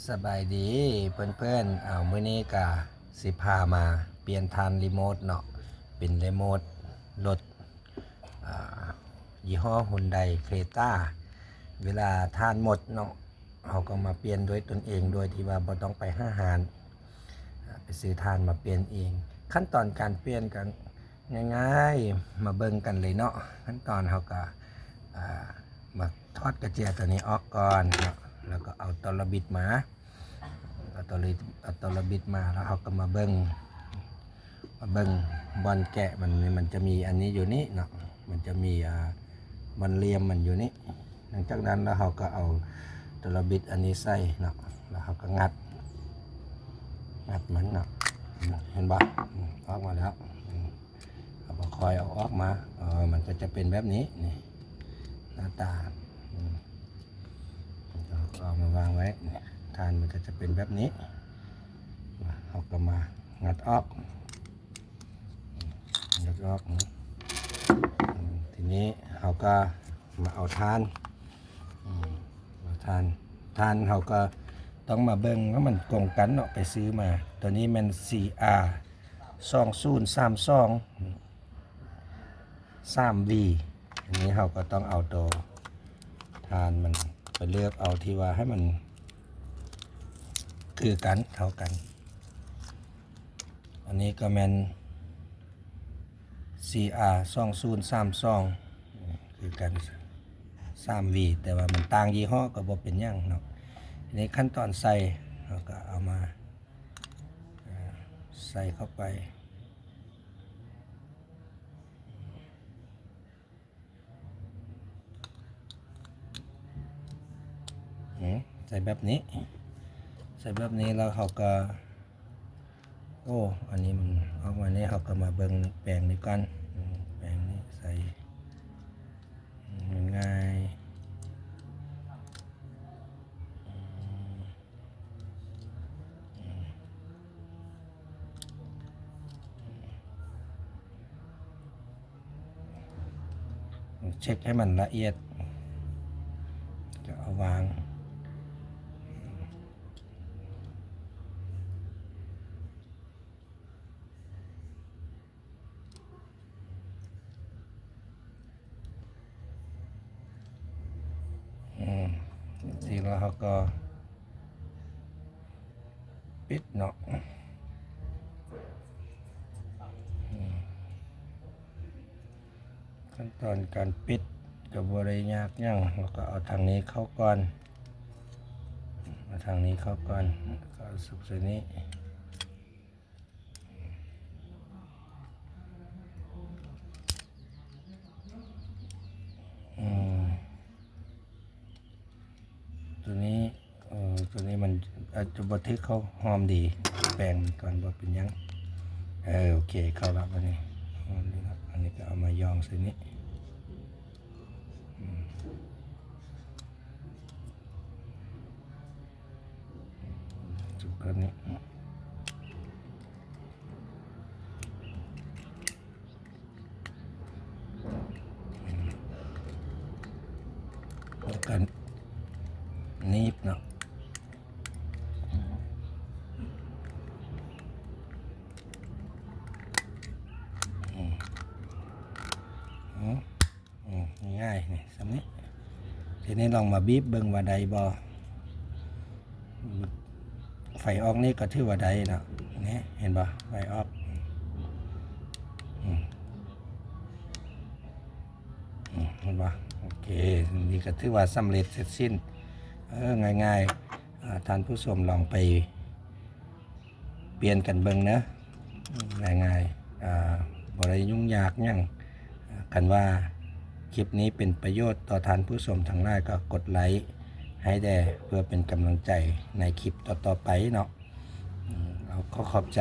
ສະບາຍດີເພື່ອນໆ ເອົາ ມື້ນີ້ກະຊິພາມາປ່ຽນຖ່ານຣີໂມດເນາະ ເປັນຣີໂມດລົດ ອາ ຍີ່ຫໍ້ຮຸນໄດເຄຣຕາ ເວລາຖ່ານໝົດເນາະ ເຮົາກໍມາປ່ຽນດ້ວຍຕົນເອງ ໂດຍທີ່ວ່າບໍ່ຕ້ອງໄປຫາຮ້ານ ອາ ໄປຊື້ຖ່ານມາປ່ຽນເອງ. ຂັ້ນຕອນການປ່ຽນກໍງ່າຍໆ ມາເບິ່ງກັນເລີຍເນາະ. ຂັ້ນຕອນເຮົາກໍ ອາ ມາຖອດກະເຈຍຕົວນີ້ອອກກ່ອນເນາະ ແລ້ວກໍເອົາຕົວລະບິດມາ ເອົາຕົວລະ ເອົາຕົວລະບິດມາ ແລ້ວເຮົາກໍມາເບິ່ງ ມາເບິ່ງບ່ອນແກະມັນ ມັນຈະມີອັນນີ້ຢູ່ນີ້ເນາະ ມັນຈະມີ ອາ ບ່ອນຫຼ່ຽມມັນຢູ່ນີ້. ຫຼັງຈາກນັ້ນແລ້ວເຮົາກໍເອົາຕົວລະບິດອັນນີ້ໃສ່ເນາະ ແລ້ວເຮົາກໍງັດ ງັດມັນເນາະ ເຫັນບໍ່? ອອກມາແລ້ວ ເຮົາກໍຄ່ອຍເອົາອອກມາ ເອີ ມັນກໍຈະເປັນແບບນີ້ ນີ້ ໜ້າຕາ ເຮົາກໍເອົາມາວາງໄວ້ ນີ້ ຖ່ານມັນກໍຈະເປັນແບບນີ້ ເຮົາກໍມາງັດອອກ ງັດອອກ ນີ້ ທີນີ້ເຮົາກໍມາເອົາຖ່ານ ເອົາຖ່ານ ຖ່ານເຮົາກໍຕ້ອງມາເບິ່ງວ່າມັນກົງກັນເນາະ ໄປຊື້ມາ ຕົວນີ້ແມ່ນ ຊີອາ ສອງສູນສາມສອງ ສາມວີ ອັນນີ້ເຮົາກໍຕ້ອງເອົາໂຕຖ່ານມັນໄປເລືອກເອົາທີ່ວ່າໃຫ້ມັນຄືກັນ ເທົ່າກັນ. ອັນນີ້ກໍແມ່ນ ຊີອາ ສອງສູນສາມສອງ ຄືກັນ ສາມວີ ແຕ່ວ່າມັນຕ່າງຍີ່ຫໍ້ກໍບໍ່ເປັນຫຍັງເນາະ. ທີນີ້ຂັ້ນຕອນໃສ່ ເຮົາກໍເອົາມາ ໃສ່ເຂົ້າໄປ ໃສ່ແບບນີ້ ໃສ່ແບບນີ້ແລ້ວເຮົາກໍ ໂອ້ ອັນນີ້ມັນອອກມານີ້ ເຮົາກໍມາເບິ່ງແປງນີ້ກ່ອນ ແປງນີ້ໃສ່ ງ່າຍໆ. ເຊັກໃຫ້ມັນລະອຽດ ຈະເອົາວາງ ອືມ ຈັ່ງຊີ້ແລ້ວເຮົາກໍປິດເນາະ ອືມ ຂັ້ນຕອນການປິດກໍບໍ່ໄດ້ຍາກຫຍັງ ເຮົາກໍເອົາທາງນີ້ເຂົ້າກ່ອນ ເອົາທາງນີ້ເຂົ້າກ່ອນ ແລ້ວກໍເອົາຊຸບໃສ່ນີ້. ອືມ ຕົວນີ້ ເອີ ຕົວນີ້ມັນອາດຈະບໍ່ຖືກເຂົ້າຫອມດີ ແປງມັນກ່ອນ ບໍ່ເປັນຫຍັງ. ເອີ ໂອເຄ ເຂົ້າລະບາດນີ້ ຫອມດີລະ. ອັນນີ້ກໍເອົາມາຢອງໃສ່ນີ້ ອືມ. ຈຸດແບບນີ້ ແລ້ວກໍໜີບເນາະ ອືມ ອືມ. ອືມ ງ່າຍໆ ນີ້ ສ່ຳນີ້. ທີນີ້ລອງມາບີບເບິ່ງວ່າໄດ້ບໍ່? ໄຟອອກນີ້ກໍຖືວ່າໄດ້ເນາະ ນີ້ ເຫັນບໍ່? ໄຟອອກ ອືມ ອືມ ເຫັນບໍ່? ໂອເຄ ນີ້ກໍຖືວ່າສຳເລັດເສັດສິ້ນ ເອີ ງ່າຍໆ. ອາ ທ່ານຜູ້ຊົມລອງໄປ ປ່ຽນກັນເບິ່ງເນາະ ງ່າຍໆ ອາ ບໍ່ໄດ້ຫຍຸ້ງຍາກຫຍັງ. ຄັນວ່າຄລິບນີ້ເປັນປະໂຫຍດຕໍ່ທ່ານຜູ້ຊົມທັງຫຼາຍ ກໍກົດໄລ້ໃຫ້ແດ່ ເພື່ອເປັນກຳລັງໃຈໃນຄລິບຕໍ່ໆໄປເນາະ. ເອົາ ຂໍຂອບໃຈ